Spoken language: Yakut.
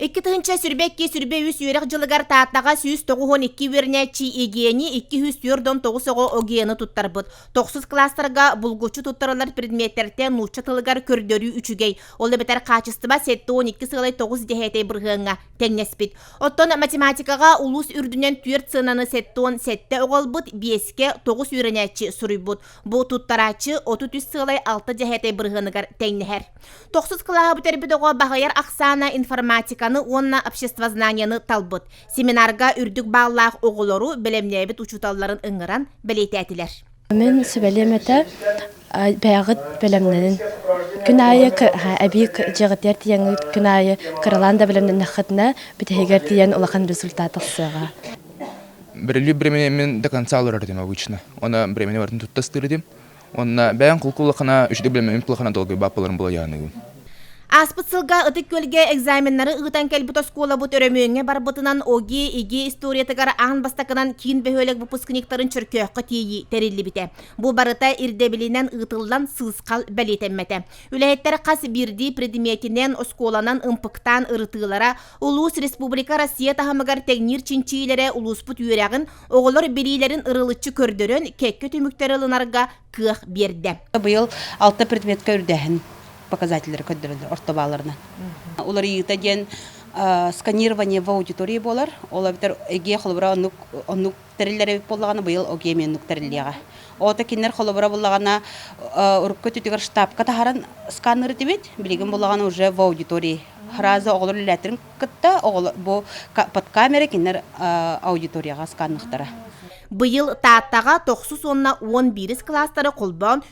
2022-23 үөрэх дьылыгар Тааттаҕа 192 үөрэнээччи ЕГЭ-ни 249 оҕо ОГЭ-ны туттарбыт. Тохсус кылаастарга булгуччу туттарыллар предметтэртэн нуучча тылыгар көрдөрүү үчүгэй, ол эбэтэр хаачыстыба 72,9 дьэһээтэй бырыһыаҥҥа тэҥнэспит. Оттон математикаҕа улуус үрдүнэн түөрт сыананы 77 оҕо ылбыт, биэскэ тоҕус үөрэнээччи суруйбут. Бу туттарааччы 33,6 дьэһээтэй бырыһыаныгар тэҥнэһэр. Тохсус кылааһы бүтэрбит оҕо баһыйар ахсаана информатиканы уонна обществознанияны талбыт. Семинарга үрдүк бааллаах оҕолору бэлэмнээбит учууталларын ыҥыран бэлиэтээтилэр. Мин сүбэлиэм этэ, бэйэҕит бэлэмнэнин. Күн аайы эбии дьиэҕитигэр тиийэҥҥит күн аайы кыралаан да бэлэмнэннэххитинэ, бүтэһигэр тиийэн улахан результат тахсыаҕа. Бирилүү времени мин до конца олорор этим обычно. Она времени барын туттастыыр этим. Уонна бэйэм кулкулахана үчүгэй билэммин кулахана долгуйбааппаларын булайааныгын. Ааспыт сылга Ытык Күөлгэ экзаменнары ыытан кэлбит оскуолабыт өрөмүөҥҥэ барбытынан ОГЭ, ИГЭ историятыгар аан бастакынан киин бөһүөлэк выпускниктарын Чөркөөххө тиэйии тэриллибитэ. Бу барыта ирдэбилинэн ыытыллан сыысхал бэлиэтэммэтэ. Үлэһиттэр хас биирдии предметинэн оскуоланан ымпыктаан ырытыылара, улуус, республика, Россия таһымыгар тэҥниир чинчийиилэрэ улууспут үөрэҕин Оҕолор билиилэрин ырылыччы көрдөрөн, кэккэ түмүктэри ылынарга кыах биэрдэ. Быйыл алта предметкэ үрдээһин показателлэри көрдөрөллөр орто баалларынан. Уларыйыыта диэн сканирование в аудитории буолар. Ол эбэтэр ЭГЭ холобура оннук оннук тэриллэр эбит буоллаҕына быйыл ОГЭ эмиэ оннук тэриллиэҕэ. Оҕото кинилэр холобура буллаҕына урукку өттүгэр штабка таһааран сканныр этибит. Билигин буллаҕына уже в аудитории. Сразу оҕолор үлэлээтэрин кытта оҕолор бу под камера кинилэр аудиторияҕа сканныхтара. Быйыл Тааттаҕа тохсус уонна уон биирис кылаастары холбоон